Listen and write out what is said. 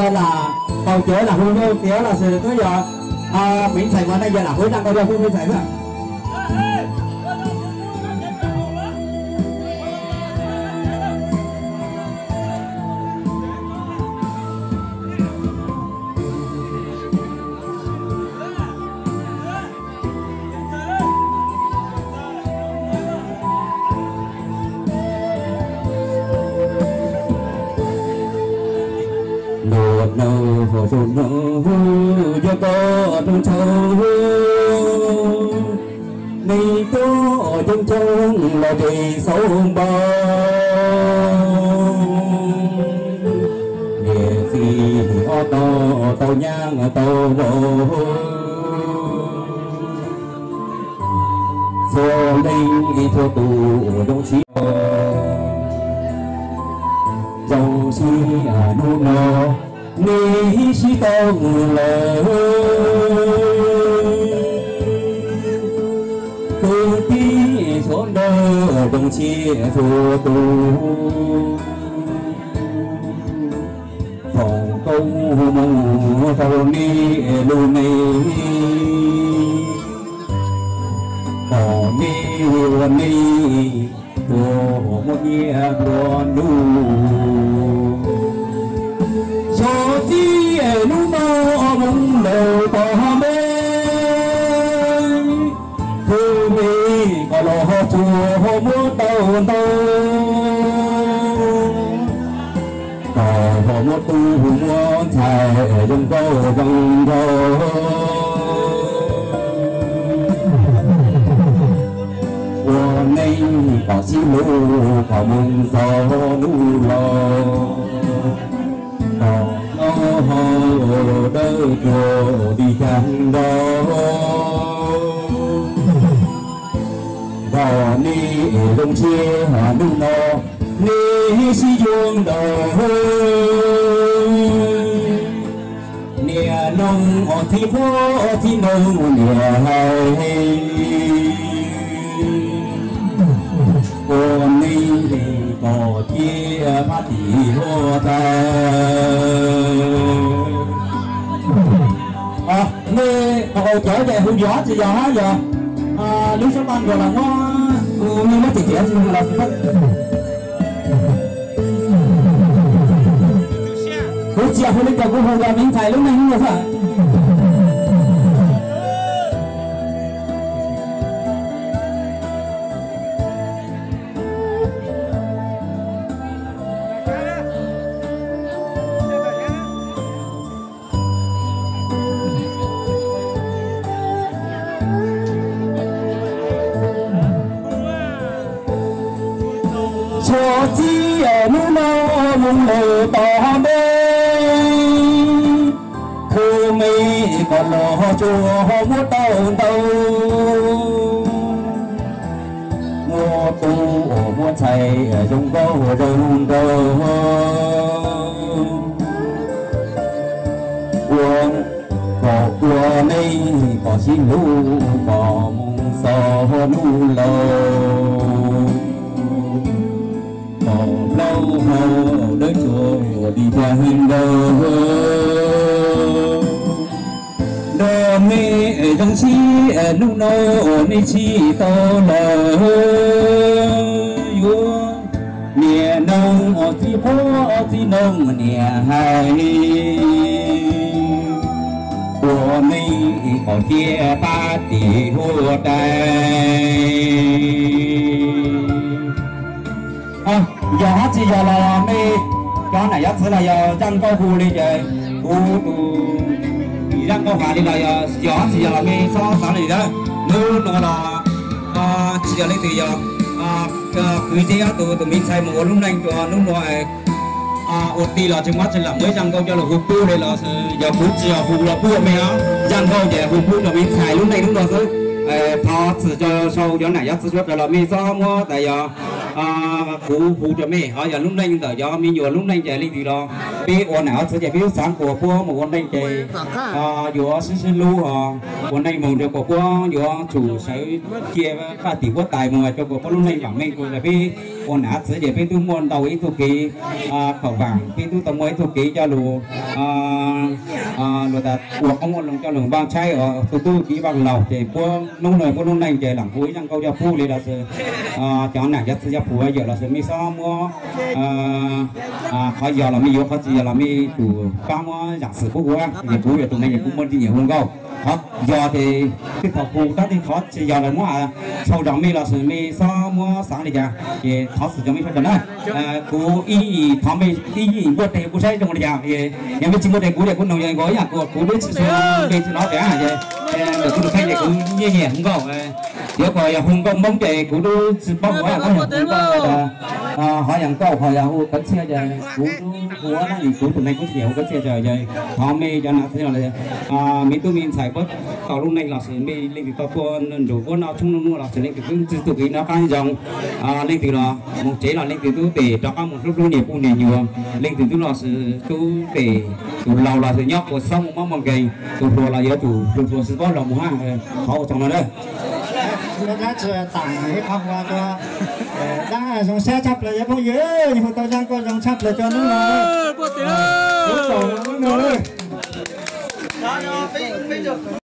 Lam tau cov lam hu nyob tiav los sis twb yog me ntxhais mas nej yog lam hu zaj nkauj rau pub me ntxhais xwb. Ntuj nawb, ntuj nawb, yog koj rooj ntshaw, nej tuaj coob coob los tes xauv npau. Niam txiv ob tog tau nyab tau vauv, txhua leej txhua tus zoo siab, zoo siab hnub no nej sib tau lawm. Kwv tij sawv daws zoo siab txhua tus, foom koob hmoov rau nej lub neej, kom nej ua neej tuag muaj nyiaj nplua nuj. Xyov txij hnub no mus lawm tom ntej, khwv me kom los tsuas muab tau ntau, kom muab tub muab ntxhais zoo nkauj zoo nraug, ua neej kom sib hlub kom mus txog hnub laus, kom noj haus dawb cuag li cas nraug. Nrog nej zoo siab hnub no nej sib yuav ntawd, niam noog os txiv qhuab txiv noog niam hais, ua neej kom ciaj pab tim huab tais. Nej qhov cawv ces hu yog tsis yog hab yog lub xyoob paj nruas los muab, hu nej muab tsis tiav los kuv tsis yog hu li cas kuv hu yog me ntxhais lub neej hnub no xwb. Xyov txij hnub no mus lawm tom ntej, khwv me kom los tsuas muab tau ntau, muab tub muab ntxhais zoo nkauj zoo nraug, ua kom ua neej kom sib hlub kom mus txog hnub laus, kom plaub hau dawb cuag li cas nraug. Nrog nej zoo siab hnub no nej sib tau lawm, yuav niam noog os txiv qhuab txiv noog niam hais, ua neej kom ciaj pab tim huab tais. Yog hab tsis yog los mej cov nam yov txwv los yog zaj nkauj hu li ces kuv tus zaj nkauj has li los yog, yog hab tsis yog los mej txhob xav li ntawd. Hnub no los tsis yog leej twg yog kwv Zeb ob tug tus me ntxhais mus ua lub neej rua hnub no ua tij los tsis muaj tsis lam muaj ib zaj nkauj coj los hu pub li los yog kuv tsis yog hu los pub mej os. Zaj nkauj ces hu pub rau me ntxhais lub neej hnub no xwb. Thov txim rau sau cov nam yov txwv suav dlawg los mej txhob muab tas yog kuv hu rau mej os. Yog lub neej ntawm cov me nyuam lub neej ces leej twg los peb ua nam ua txwv ces peb lub xav kuas puab mus ua neej ces yuav sib sib hlub os. Ua neej mus rau kuas puab yuav tsum sawv cia pab tim huab tais mus rau kuas puab lub neej vam meej kuas peb Ua nam txiv ces peb twb muaj ntau ib tug kev khaum vam, peb twb tau muaj ib tug kev coj lus, luag tas ua qoob ua loo coj lus npaj tshaib, tus tub kev npaj laug ces puab lub neej puab lub neej ces lam hu ib zaj nkauj coj pub li los sis cov nam cov txiv cov phuam yawm los sis mej xob muab qhov yog los mej yuav, qhov tsis yog los mej tus pab muab zam xwm pub kuv, ces kuv yog tus neeg ces kuv muaj nyiam hu nkauj. Qhov yog ces tej thaum hu tab tej qhov tsis yog lawv muab sau zog mej los sis mej xob muab xav li cas ces thov xwm cov mej sawv daws na. Kuv ib yim thov mej ib yim npuaj tes kuv saib zoo li cas, yog mej tsis npuaj tes kuv ces kuv noog yog nkaus ib yam kuv, kuv twb tsis xyuas mej tsis lov tias ntawm kuv tus kheej ces kuv nyiam nyiam hu nkauj. Yuav kom yog hu nkauj Hmoob ces kuv twb tsis paub hu, hu nkauj, ho yog nkauj ho yog hu kawv txhiaj ces kuv twb hu ua dab tsi, kuv tus neeg kuv tsis nyiam hu kawv txhiaj ces thov mej cov nam txiv los mej tub mej ntxhais puab tau lub neej los sis mej leej twg tau tuaj nrug puab noj tshoob noj nuaj los sis leej twg twb txug tug kev noj qab nyob zoo, leej twg los mus tsev los leej twg tub tes rov qab mus hlub hlub niam pog niam nyuam, leej twg tub los sis tub tes, tus laus los sis nyob puas xob muaj mob muaj nkeeg, tus hluas los yuav tsum hluas hluas sib paub los mus hab. Qhov ua tsaug no na. Dab tsi tam ib qho hu ua dab zoo sab tshaj plaws cov phooj ywg, hu tau zaj nkauj zoo tshaj plaws cov nub no.